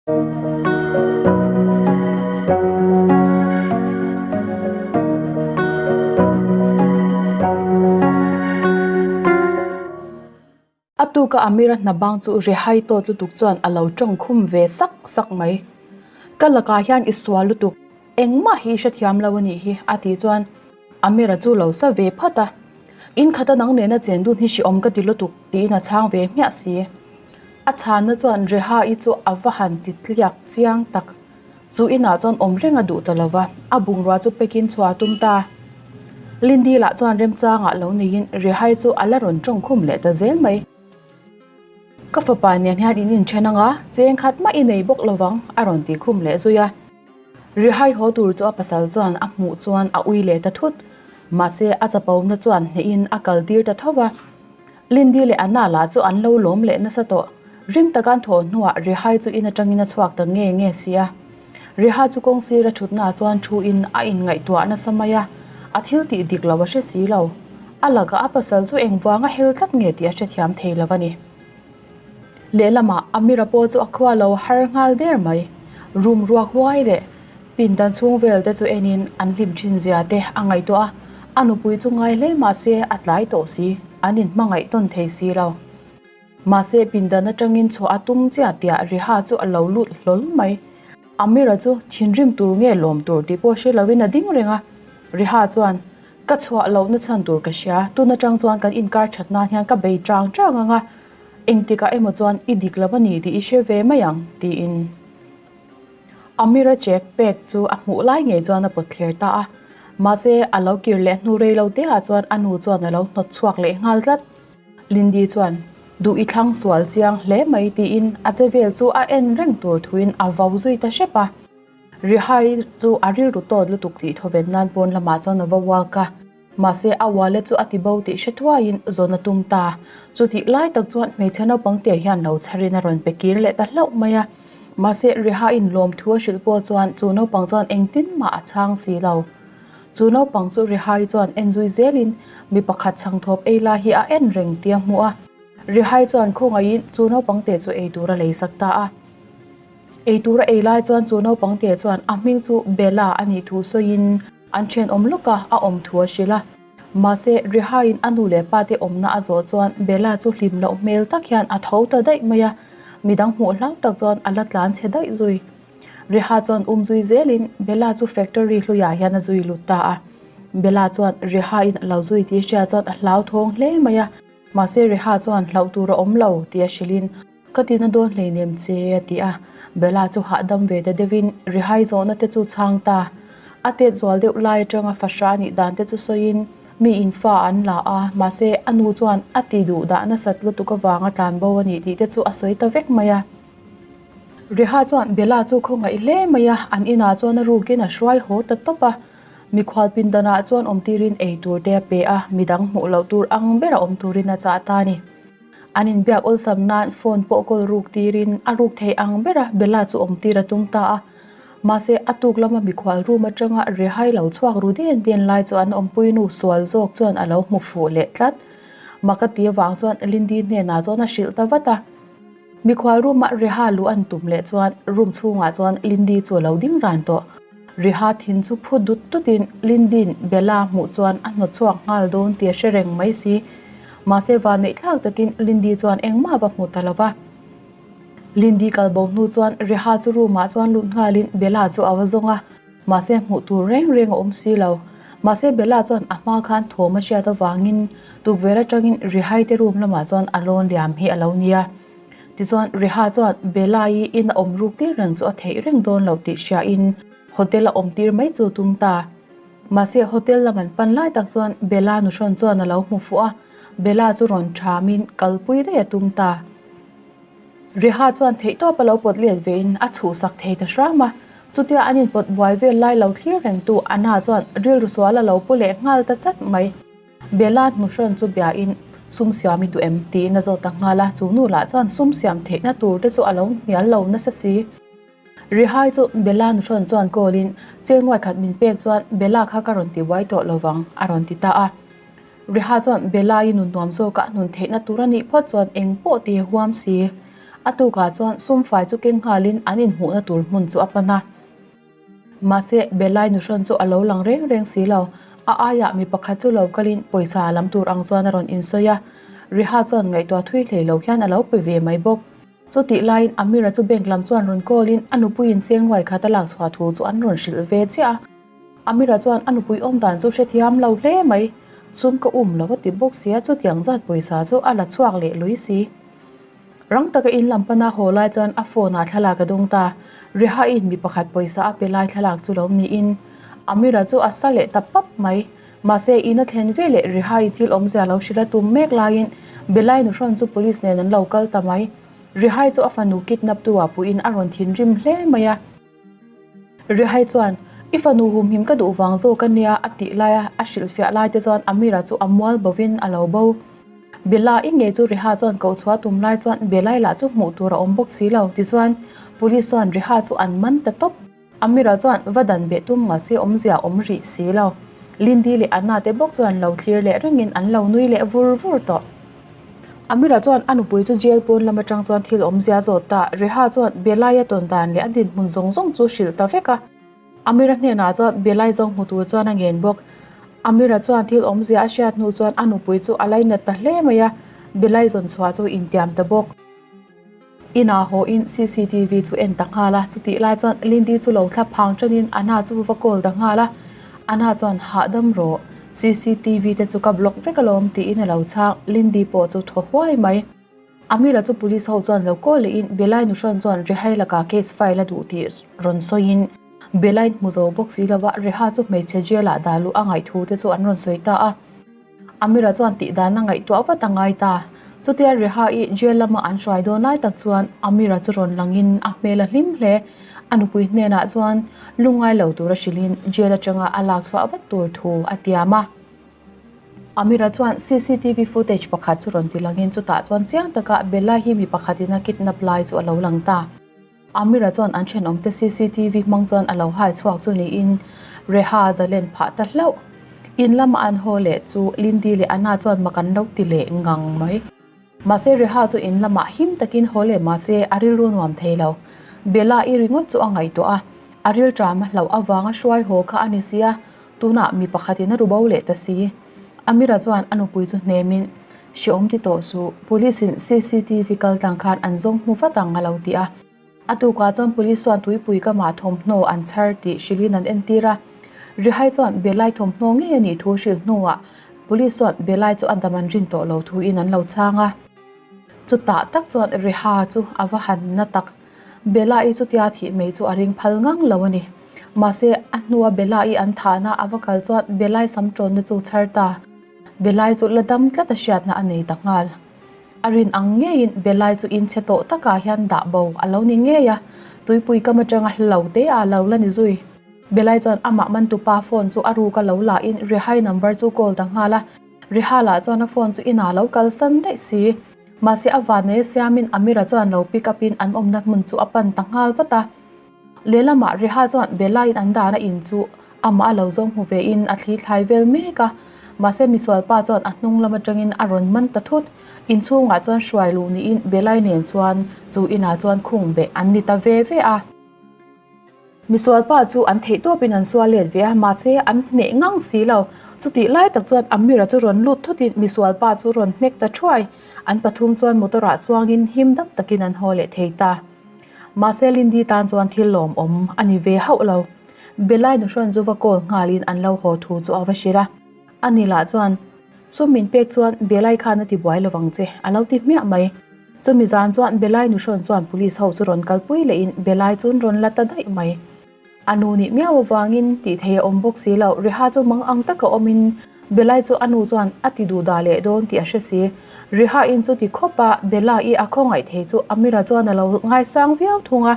A tuka Amira hna bang chu rehai tawt lutuk chuan a lo tawng khum ve sak sak mai. Ka lakah hian i sual lutuk, engmah hi i hrethiam lo a nih hi a tih chuan Amira chu lo sa ve phat a. In khata nang nena chen dun hi hriawm ka ti lutuk tiin a chhang ve hmiah si. A chhanna chuan Reha-i chu a va han ti tliak chiang tak. Chu inah chuan awm reng a duh ta lo va, a bungrua chu pekin chhuah a tum ta. Lindy lah chuan remchangah lo neiin Rehai chu a la rawn tawng khum leh ta zel mai. Ka fapa nen hian in inthen ang a, cheng khat mah i nei bawk lo vang, a rawn ti khum leh zui a. Rihai haw tur chu a pasal chuan a hmuh chuan a ui leh ta thut. Mahse a chapona chuan hnehin a kal tir ta tho va. Lindy leh Anna lah chu an lo lawm leh nasa tawh. Rim taka an thawh hnuah Rihai chu in atangin a chhuak ta nge nge si a. Riha chu kawng sira thutnaah chuan thu in a inngaihtuah nasa mai a, a thil tih dik lo a hre si lo. A lakah a pasal chu engvanga hel tlat nge tih a hrethiam thei lo a ni. Lehlamah Amira pawh chu a khua lo har nghal der mai. Room ruak huai leh pindan chhung vel te chu enin an hlim thin zia te a ngaihtuah a, a nupui chu ngai hle mah se a tlai tawh si, an inhmangaih tawn thei si lo. Mahse pindan atangin chhuah a tum chiah tiah Riha chu a lo lut hlawl mai. Amira chu thinrim tur nge lawm tur tih pawh hre lovin a ding reng a, Riha chuan, Ka chhuah lohna chhan tur ka hria, tun atang chuan kan inkar that nan hian ka bei chang chang ang a, engtikah emaw chuan i dik lo a ni tih i hre ve mai ang, tiin Amira check pek chu a hmuh lai ngei chuan a pawt thler ta a. Mahse, a lo kir leh hnu rei lo te ah chuan a nu chuan a lo hnawt chhuak leh nghal tlat. Lindy chuan, Duh i thlang sual chiang hle mai, tiin a che vel chu a en reng tur thuin a vau zui ta hrep a. Rihai chu a rilru tawt lutuk tih thawven nan pawn lamah chuan a va walk a, mahse a wallet chu a ti bo tih hre thuaiin zawn a tum ta. Chutih lai tak chuan hmeichhe naupang te hian lo chharin a rawn pe kir leh ta hlauh mai a, mahse Rihaiin lawmthu a hrilh pawh chuan chu naupang chuan engtin mah a chhang si lo. Chu naupang chu Rihai chuan en zui zelin mi pakhat chhangthawp ei lai hi a en reng tih a hmu a, Rihai chuan khawngaihin chu naupang te chu ei tur a leisak ta a. Ei tur a ei lai chuan chu naupang te chuan a hming chu Bella a nih thu sawiin an thenawm lawk a, a awm thu a hrilh a. Mahse, Rihaiin a nu leh pa te awmna a zawh chuan Bella chu hlim loh hmel tak hian a tho ta daih mai a, midang hmuh hlau tak chuan a la tlan chhe daih zui. Riha chuan um zui zelin Bella chu factory hluiah hian a zui lut ta a. Bella chuan Rihaiin a lo zui tih hria chuan a hlauthawng hle mai a, mahse Riha chuan hlauh tur a awm lo tih a hrilhin, Ka tina dawn hleinem che, a ti a. Bella chu hahdam ve ta deuhin Rihai zawhna te chu chhang ta. A tet zual deuh lai atanga fahra a nih dan te chu sawiin mi in fa an la a, mahse a nu chuan a ti duh dah nasat lutuk avanga tlan bo a nih tih te chu a sawi ta vek mai a. Riha chuan Bella chu khawngaih hle mai a, an inah chuan a rukin a hruai haw ta tawp a. Mikhual pindanah chuan awmtirin ei tur te a pe a, midang hmuh loh tur ang bera awm turin a chah ta a ni. An inbiak awlsam nan phone pawh kawl ruk tirin a ruk thei ang bera Bella chu awm tir a tum ta a. Mahse, a tuk lama mikhual room atanga rehai lo chhuak ru den den lai chu an awmpuinu sual zawk chuan a lo hmu fuh leh tlat. Mak a ti avang chuan Lindy hnenah chuan a hrilh ta vat a. Mikhual room-a Reha luh an tum leh chuan room chhungah chuan Lindy chu a lo ding ran tawh. Reha thin chu phu dut dutin Lindy'n Bella hmuh chuan a hnawt chhuak nghal dawn tih a hre reng mai si. Mahse vanneih thlak takin Lindy chuan engmah va hmu ta lo va. Lindy kal bo hnu chuan Reha chu room-ah chuan lut nghalin Bella chu a va zawng a. Mahse hmuh tur reng reng a awm si lo. Mahse Bella chuan a hma khan thawm a hriat avangin tukverh atangin Rihai te room lamah chuan a lawn liam hi a lo nia. Tichuan Riha chuan Bella-i in a awm ruk tir reng chu a theih reng dawn lo tih hriain hotel a awm tir mai chu tum ta. Mahse hotel lam an pan lai tak chuan Bella nuhrawn chuan a lo hmu fuh a, Bella chu rawn thamin kalpui daih a tum ta. Riha chuan theihtawp a lo pawt let vein a chhuhsak thei ta hram a, chutia an inpawt buai vel lai lo thlir rengtu Anna chuan rilru sual a lo pu leh nghal ta chat mai. Bella hnuhrawn chu biain sum siam i duh em? tiin a zawt ta nghal a, chu nu lah chuan sum siam theihna tur te chu a lo hnial lo nasa si. Rihai chu Bella nuhrawn chuan call in cheng nuai khat min pek chuan Bella kha ka rawn ti buai tawh lovang a rawn ti ta a. Riha chuan Bella-i nun nuam zawkah nun theihna tur a nih phawt chuan eng pawh ti huam si. A tukah chuan sum fai chu keng nghalin an inhmuhna tur hmun chu a pan a. Mahse, Belai nuhrawn chu a lo lang reng reng si lo. A aiah mi pakhat chu lo kalin pawisa lam tur ang chuan a rawn insawi a. Riha chuan ngaihtuah thui hlei lo hian a lo pe ve mai bawk. Chutih laiin Amira chu bank lam chuan rawn call in a nupuiin cheng ruai khat a lak chhuah thu chu an rawn hrilh ve chiah a. Amira chuan a nupui awm dan chu hrethiam lo hle mai. Sum ka um lo a ti bawk sia chutiang zat pawisa chu a la chhuak leh lui si. Rang taka in lam pana haw lai chuan a phone ah thlalak a dawng ta. Riha-in mi pakhat pawisa a pe lai thlalak chu lo niin Amira chu a sa leh ta pap mai. Mahse, in a thlen ve leh Riha-in thil awmzia lo hrilh a tum mek laiin Belai nuhrawn chu police nen an lo kal ta mai. Rihai chu a fanu kidnap tu ah puiin a rawn thinrim hle mai a. Rihai chuan, I fanu humhim ka duh vang zawk a nia a tih laia a hrilhfiah lai te chuan Amira chu a mual bovin a lo bo. Bella i ngei chu Riha chuan koh chhuah tum lai chuan Belai lah chu hmuh tur a awm bawk si lo. Tichuan, police chuan Riha chu an man ta tawp. Amira chuan va dan beh tum mahse awmzia awm rih si lo. Lindy leh Anna te bawk chuan lo thlir leh rengin an lo nui leh vur vur tawh. Amira chuan a nupui chu jail pawn lam atang chuan thil awmzia zawt ta. Reha chuan Belaia tawn dan leh a dinhmun zawng zawng chu hrilh ta vek a. Amira hnenah chuan Belai zawng hmu tur chuan a ngen bawk. Amira chuan thil awmzia a hriat hnu chuan a nupui chu a lainat ta hle mai a, Belai zawn chhuah chu intiam ta bawk. Inah haw in cctv chu en ta nghal a, chutih lai chuan Lindy chu lo thla phang tanin Anna chu va call ta nghal a, Anna chuan hahdam rawh, cctv te chu ka block vek alawm tiin a lo chhang, Lindy pawh chu thaw huai mai. Amira chu police ho chuan lo call leh in Belai nuhrawn chuan Rehai lakah case file a duh tih rawn sawi in Belai hmu zo bawk si lova Reha chu hmeichhe jail ah dah luh a ngaih thu te chu an rawn sawi ta a. Amira chuan tih dan a ngaihtuah vat a ngai ta. Chutia Reha-i jail lama an hruai dawn lai tak chuan Amira chu rawn langin a hmel a hlim hle. A nupui hnenah chuan lungngai lo tura hrilhin jail atanga a lak chhuah vat tur thu a tiam a. Amira chuan cctv footage pakhat chu rawn ti langin chutah chuan chiang taka Bella hi mi pakhatin a kidnap lai chu a lo lang ta. Amira chuan an thenawmte cctv hmang chuan a lo hai chhuak chu niin Reha zalen phah ta hlauh. In lama an haw leh chu Lindy leh Anna chuan mak an lo ti leh ngang mai. Mahse Reha chu in lamah him takin haw leh mahse a rilru nuam thei lo. Bella-i ringawt chu a ngaihtuah a, a rilṭam a hlauh avanga hruai haw kha a ni sia, tunah mi pakhatin a ru bo leh ta si. Amira chuan a nupui chu hnemin, Hreawm ti tawh suh, Police in cctv kal tlang khan an zawng hmu vat ang a lo ti a. A tukah chuan Police chuan tuipui kamah thawmhnaw an chhar tih hrilhin an entir a. Rihai chuan Belai thawmhnaw ngei a nih thu hrilh hnuah Police chuan Belai chu a dam an rin tawh lo thuin an lo chhang a. Chutah tak chuan Riha chu a va han na tak. Bella-i chutia thih mai chu a ring phal ngang lo a ni. Mahse, a hnua Bella-i an thahna a va kal chuan Bella-i sam tawnna chu chhar ta. Bella-i chu la dam tlat a hriatna a nei ta nghal. A rin ang ngeiin Bella-i chu inchhe tawh takah hian dah bo a lo ni ngei a, tuipui kam atanga hlo te ah lo la ni zui. Bella-i chuan amah mantupa phone chu a ruk a lo la in Rihai number chu call ta nghal a. Riha lah chuan a phone chu inah a lo kalsan daih si. Mahse a vanei siamin Amira chuan lo pick up in an awmna hmun chu a pan ta nghal vat a. Lehlamah Riha chuan Bella in an dahna in chu amah a lo zawng hmu ve in a thli thlai vel mek a. Mahse misual pa chuan a hnung lam atangin a rawn man ta thut. Inchhungah chuan hruai luh niin Bella nen chuan chu inah chuan khung beh an ni ta ve ve a. Misual pa chu an theih tawpin an sual let ve a, mahse an hneh ngang si lo. Chutih lai tak chuan Amira chu rawn lut thutin misual pa chu rawn hnek ta thuai. An pathum chuan motor ah chuangin him dam takin an haw leh thei ta. Mahse Lindy tan chuan thil lawmawm a ni ve hauh lo. Belai nuhrawn chu va call nghalin an lo haw thu chu a va hrilh a. Ani lah chuan. Sum min pek chuan Belai khan a ti buai lovang che, a lo ti hmiah mai. Chumi zan chuan Belai nuhrawn chuan police ho chu rawn kalpui lehin Belai chuan rawn la ta daih mai. A nu nih miau avangin tih thei a awm bawk si lo, Riha chu mang ang taka awmin Belai chu a nu chuan a ti duh dah leh dawn tih a hre si. Riha in chu ti khawp a, Bella i a khawngaih thei chu Amira chuan a lo ngaisang viau thung a.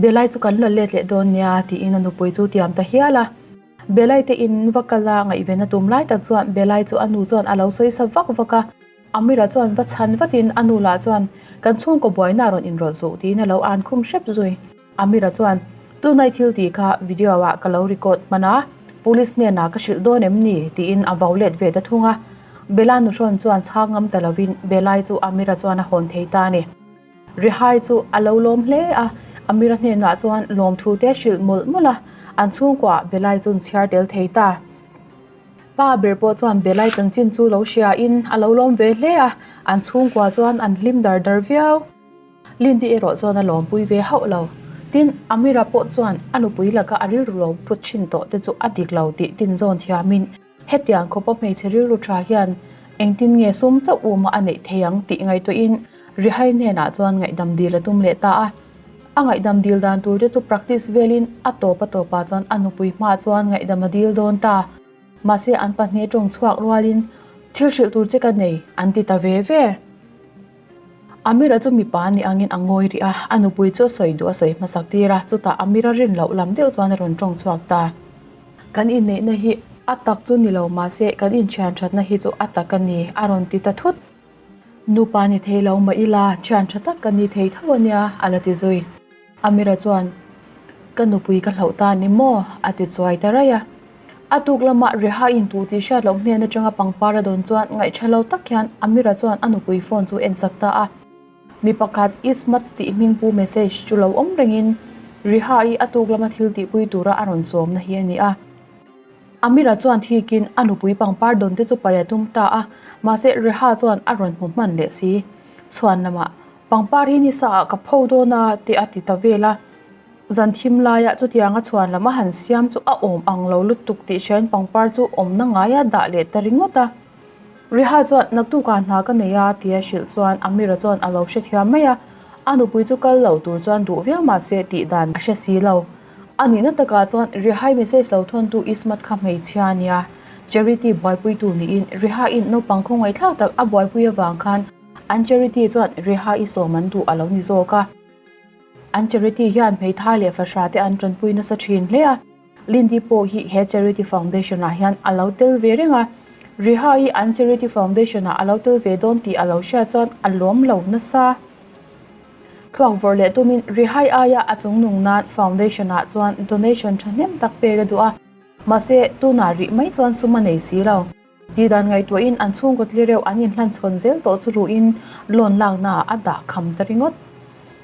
Belai chu kan la let leh dawn nia tiin a nupui chu tiam ta hial a. Belai te in va kal a, ngaihven a tum lai tak chuan Belai chu a nu chuan a lo sawi sa vak vak a. Amira chuan va chhan vatin a nu lah chuan kan chhungkaw buaina a rawn inrawlh zuh tiin a lo an khum hrep zui. Amira chuan, Tunai thil tih kha video ah ka lo record hman a, police hnenah ka hrilh dawn em ni? tiin a vau let ve ta thung a. Bela nuhrawn chuan chhang ngam ta lovin Belai chu Amira chuan a hawn thei ta a ni. Rihai chu a lo lawm hle a, Amira hnenah chuan lawmthu te a hrilh mawlh mawlh a, an chhungkua Belai chu an chhiar tel thei ta. Pa ber pawh chuan Belai chanchin chu lo hria in a lo lawm ve hle a, an chhungkua chuan an hlim dar dar viau. Lindy erawh chuan a lawmpui ve hauh lo. Tin, Amira pawh chuan a nupui laka a rilru lo put thin tawh te chu a dik lo tih tin zawn thiamin hetiang khawpa hmeichhe rilru tha hian engtin nge sum chauh uma a neih thei ang tih ngaihtuahin Rihai hnenah chuan ngaihdam dil a tum leh ta a. A ngaihdam dil dan tur te chu practice velin a tawp a tawpah chuan a nupui hmaah chuan ngaihdam a dil dawn ta. Mahse an pahnih tawng chhuak rualin thil hrilh tur che ka nei an ti ta ve ve. Amira chu mipa ni angin a ngawi rih a, a nupui chu a sawi duh a sawi hmasak tir a, chutah Amira rin loh lam deuh chuan a rawn tawng chhuak ta. Kan inneihna hi a tak chu ni lo mahse kan inthian thatna hi chu a tak a ni a rawn ti ta thut. Nupa ni thei lo mah ila thian tha tak ka ni thei tho a nia a la ti zui. Amira chuan, Ka nupui ka hlauh ta ni maw? a ti chuai ta raih a. A tuk lamah Reha intuh tih hriat loh hnen atanga pangpar a dawn chuan ngaihṭha lo tak hian Amira chuan a nupui phone chu en sak ta a. Mi pakhat Ismat tih hmingpu message chu lo awm rengin Reha-i a tuk lama thil tihpui tura a rawn sawmna hi a ni a. Amira chuan thikin a nupui pangpar dawn te chu paih a tum ta a, mahse Reha chuan a rawn hmu hman leh si. Chhuan lamah Pangpar hi nisa ah ka pho dawn a tih a ti ta vel a, zan thim laia chutiang a chhuan lam a han siam chu a awm ang lo lutuk tih hriain pangpar chu awmna ngaia dah leh ta ringawt a. Riha chuan naktukah hna ka nei a tia hrilh chuan Amira chuan a lo hrethiam mai a, a nupui chu kal lo tur chuan duh viau mahse tih dan a hre si lo. A nihna takah chuan Rihai message lo thawntu Ismat kha hmeichhia a nia, charity buaipuitu niin Riha-in naupang khawngaihthlak tak a buaipui avang khan An charity chuan Reha i sawm an duh a lo ni zawk a. An charity hian hmeithai leh fahrah te an tanpui nasa thin hle a. Lindy pawh hi he charity foundation ah hian a lo tel ve reng a. Reha i an charity foundation ah a lo tel ve dawn tih a lo hriat chuan a lawm lo nasa. Thluak vawrh leh tumin Rehai aia a chungnung nan foundation ah chuan donation thahnem tak pek a duh a. Mahse, tunah rih mai chuan sum a nei si lo. Tihdan ngaihtuahin an chhungkaw tli reuh an inhlan chhawn zel tawh chu ruhin loan laknaah a dah kham ta ringawt.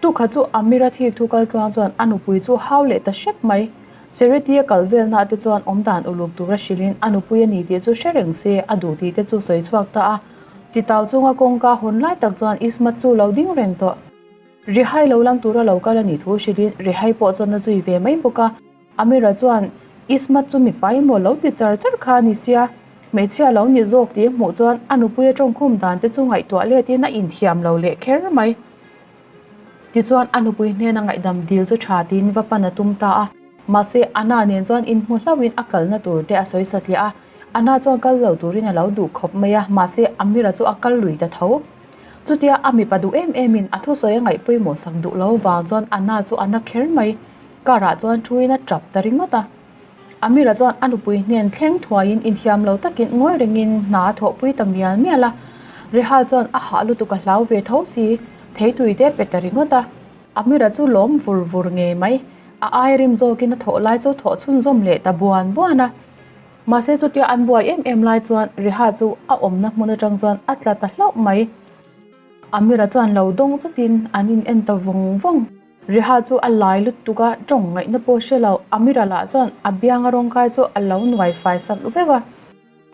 Tukha chu Amira thik thu kal tluang chuan a nupui chu hau leh ta hrep mai. Charity a kal velnaah te chuan awmdan uluk tura hrilhin a nupui a ni tih chu hre reng se a duh tih te chu sawi chhuak ta a. Titau chunga kawngka hawn lai tak chuan Ismat chu lo ding reng tawh. Rihai lo lam tura lo kal a nih thu hrilhin Rihai pawh chuan a zui ve mai bawk a. Amira chuan, Ismat chu mipa emaw lo ti char char kha a ni sia, hmeichhia lo ni zawk tih a hmuh chuan a nupui a tawngkhum dan te chu ngaihtuah letin a inthiam lo leh kher mai. Tichuan a nupui hnena ngaihdam dil chu tha tiin va pan a tum ta a, mahse Anna nen chuan inhmu hlauhin a kalna tur te a sawi satliah a, Anna chuan kal lo turin a lo duh khawp mai a, mahse Amira chu a kal lui ta tho. Chutia a mipa duh em emin a thusawi a ngaih pawimawh sak duh lo vang chuan Anna chu a na kher mai. Car ah chuan thuin a tap ta ringawt a. Amira chuan a nupui hnen thleng thuaiin inthiam lo takin ngawi rengin hna a thawhpui ta mial mial a. Reha chuan a hah lutuk a hlau ve tho si, theitui te pe ta ringawt a. Amira chu lawm vur vur ngei mai. A ai rim zawkin a thawh lai chu thawh chhunzawm leh ta buan buan a. Mahse chutia an buai em em lai chuan Reha chu a awmna hmun atang chuan a tla ta hlauh mai. Amira chuan lo dawng chatin an in en ta vawng vawng. Reha chu a lai lutuk a, tawng ngaihna pawh hre lo. Amira lah chuan a bianga rawngkai chu a lo nuai fai sak zeuh a.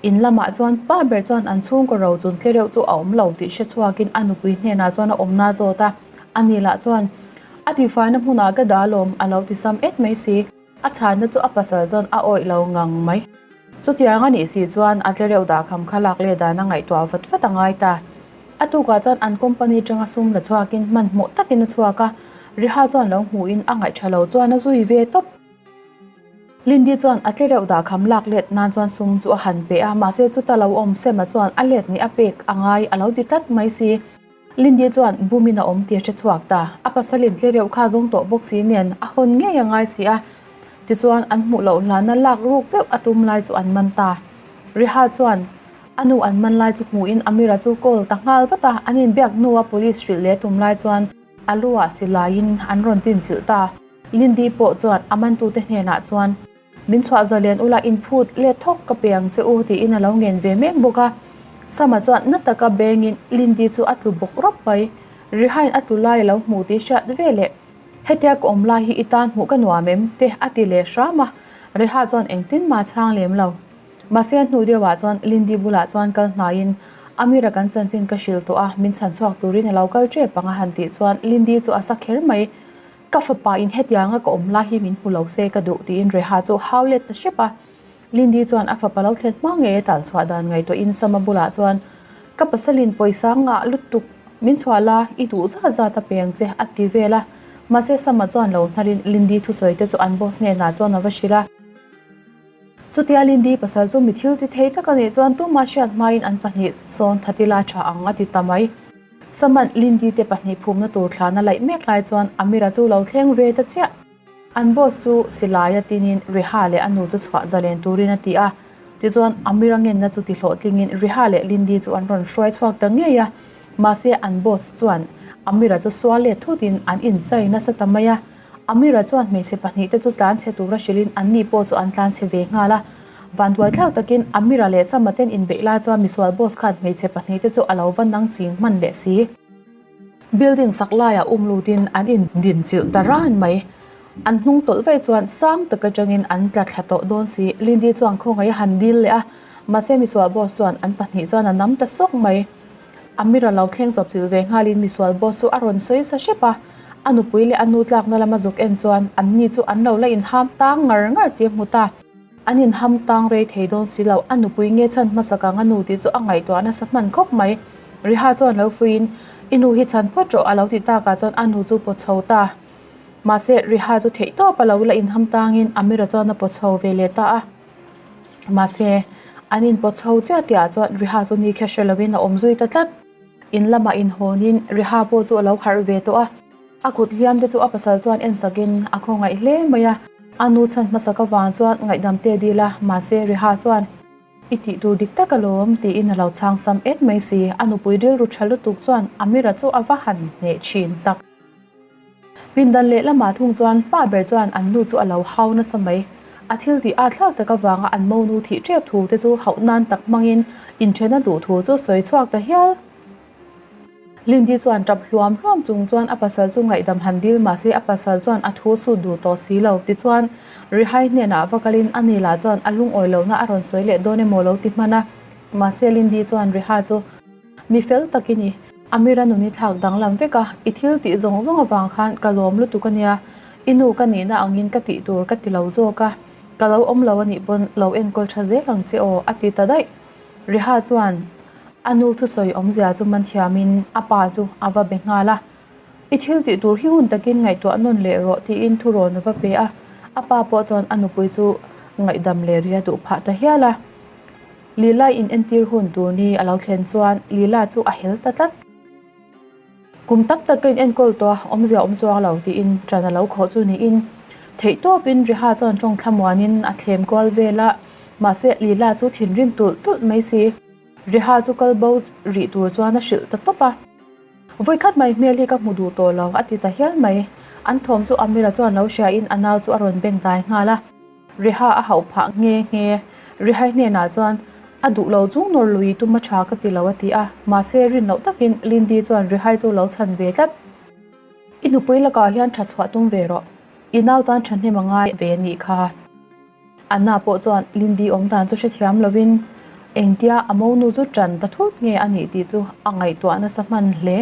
In lamah chuan pa ber chuan an chhungkaw ro chun tle reuh chu a awm lo tih hre chhuakin a nupui hnenah chuan a awmna zawt a. Ani lah chuan, A tihfaina hmunah ka dah alawm, a lo ti sam et mai si. A chhanna chu a pasal chuan a awih lo ngang mai. Chutiang a nih si chuan a tle reuh dah kham kha lak leh dan a ngaihtuah vat vat a ngai ta. A tukah chuan an company atanga sum la chhuakin hmanhmawh takin a chhuak a, Riha chuan lo hmuhin a ngaih tha lo chuan a zui ve tawp. Lindy chuan a tle reuh dah kham lak let nan chuan sum chu a han pe a, mahse chuta lo awm Sema chuan a let nih a pek a ngai a lo ti tlat mai si. Lindy chuan bumin a awm tih a hre chhuak ta. A pasalin tle reuh kha zawng tawh bawk si nen a hawn ngei a ngai si a. Tichuan an hmuh loh hlana lak ruk zeuh a tum lai chu an man ta. Riha chuan a nu an man lai chu hmuhin Amira chu call ta nghal vat a, an inbiak hnua police hrilh leh tum lai chuan a luah silaiin an rawn tinchilh ta. Lindy pawh chuan a mantute hnenah chuan Min chhuah zalen ula inphut let thawk ka pe ang che u tiin a lo ngen ve mek bawk a. Sama chuan na taka bengin Lindy chu a tlu bawk rawp mai. Rihain a tlu lai a lo hmu tih hriat ve leh. Hetia ka awm lai hi i tan hmuh ka nuam em? te a ti leh hram a, Reha chuan engtin mah chhang lem lo. Mahse a hnu deuhah chuan Lindy bulah chuan kal hnaiin Amira kan chanchin ka hrilh tawh a, min chhan chhuak turin a lo kal tep ang a han tih chuan Lindy chu a sa kher mai. Ka fapa in hetianga ka awm lai hi min hmu lo se ka duh tiin Reha chu hau let ta hrep a. Lindy chuan a fapa lo thlen hma ngei a tal chhuah dan ngaihtuahin Sama bulah chuan, Ka pasalin pawisa ngah lutuk, min chhuah la, i duh zat zat a peng che, a ti vel a. Mahse Sama chuan lo hnalin Lindy thusawi te chu an boss hnenah chuan a va hrilh a. Chutia Lindy pasal chu mi thil ti thei tak a nih chuan tumah hriat hmain an pahnih sawn thatila tha ang a ti ta mai. Sama'n Lindy te pahnih phumna tur thlana laih mek lai chuan Amira chu lo thleng ve ta chiah. An boss chu silai a tinin Riha leh a nu chu chhuah zalen turin a ti a. Tichuan, Amira ngenna chu ti hlawhtlingin Riha leh Lindy chu an rawn hruai chhuak ta ngei a. Mahse, an boss chuan Amira chu sual let thutin an inchai nasa ta mai a. Amira chuan hmeichhe pahnihte chu tlanchhe tura hrilhin anni pawh chu an tlanchhe ve nghal a. Vanduaithlak takin Amira leh Sama ten inbeih lai chuan misual boss khan hmeichhe pahnihte chu a lo va nang ching hman leh si. Building sak laiah um lutin an in din chilh ta ran mai. An hnung tawlh vaih chuan sang tak atangin an tla thla tawh dawn si. Lindy chuan khawngaih a han dil leh a, mahse misual boss chuan an pahnih chuan a nam ta sawk mai. Amira lo thleng chawp chilh ve nghalin misual boss chu a rawn sawi sa hrep a. A nupui leh a nu tlakna lama zuk en chuan an ni chu an lo la inham tang ngar ngar tih a hmu ta. An inham tang rei thei dawn si lo, a nupui nge chhan hmasak ang a nu tih chu a ngaihtuah nasa hman khawp mai. Riha chuan lo fuiin, I nu hi chhan phawt rawh a lo tih takah chuan a nu chu pawt chho ta. Mahse, Riha chu theih tawp a lo la inham tangin Amira chuan a pawt chho ve leh ta a. Mahse, an inpawt chho chiah tihah chuan Riha chu ni kha hre lovin a awm zui ta tlat. In lamah inhawnin Riha pawh chu a lo harh ve tawh a. A kut hliam te chu a pasal chuan en sakin a khawngaih hle mai a, a nu chhan hmasak avang chuan ngaihdam te dil a, mahse Riha chuan, I tih tur dik tak alawm, tiin a lo chhang sam et mai si, a nupui rilru tha lutuk chuan Amira chu a va han hneh thin tak. Pindan leh lamah thung chuan pa ber chuan an nu chu a lo hau nasa mai, a thil tih at thlak tak avanga an monu thih tep thu te chu hauh nan tak hmangin inthen a duh thu chu sawi chhuak ta hial. Lindy chuan tap hluam hluam chung chuan a pasal chu ngaihdam han dil mahse a pasal chuan a thu sut duh tawh si lo. Tichuan, Rihai hnenah va kalin a ni lah chuan a lungawi lohna a rawn sawi leh dawn emaw lo ti hman a. Mahse Lindy chuan Riha chu mi fel tak i ni. Amira nun i thlak danglam vek a, i thil tih zawng zawng avang khan ka lawm lutuk a nia. I nu ka nihna angin ka tih tur ka ti lo zawk a, ka lo awm lo a nih pawn lo enkawl tha zel ang che aw a ti ta daih. Riha chuan a nu thusawi awmzia chu man thiamin a pa chu a va be nghal a, I thil tih tur hi hun takin ngaihtuah nawn leh rawh tiin thurawn a va pe a, a pa pawh chuan a nupui chu ngaihdam leh ria duh phah ta hial a. Lila in entir hun tur ni a lo thlen chuan Lila chu a hel ta tlat. Kum tam tak ka in enkawl tawh a, awmzia awm chuang lo tiin ṭan a lo khawh chu niin theihtawpin Riha chuan ṭawng thlamuanin a thlem kual vel a, mahse Lila chu thinrim tulh tulh mai si. Riha chu kal bo rih tur chuan a hrilh ta tawp a. Vawikhat mai hmel hi ka hmu duh tawh lo a ti ta hial mai. An thawm chu Amira chuan lo hriain a nau chu a rawn beng dai nghal a. Riha a hauh phah nghe nghe. Rihai hnenah chuan, A duh lo chung nawr lui tum a tha ka ti lo a ti a. Mahse, rin loh takin Lindy chuan Rihai chu lo chhan ve tlat. I nupui lakah hian tha chhuah tum ve rawh. I nau tan thahnem a ngai ve a nih kha. Anna pawh chuan Lindy awm dan chu hrethiam lovin engtia a monu chu tan ta thut nge a nih tih chu a ngaihtuah nasa hman hle.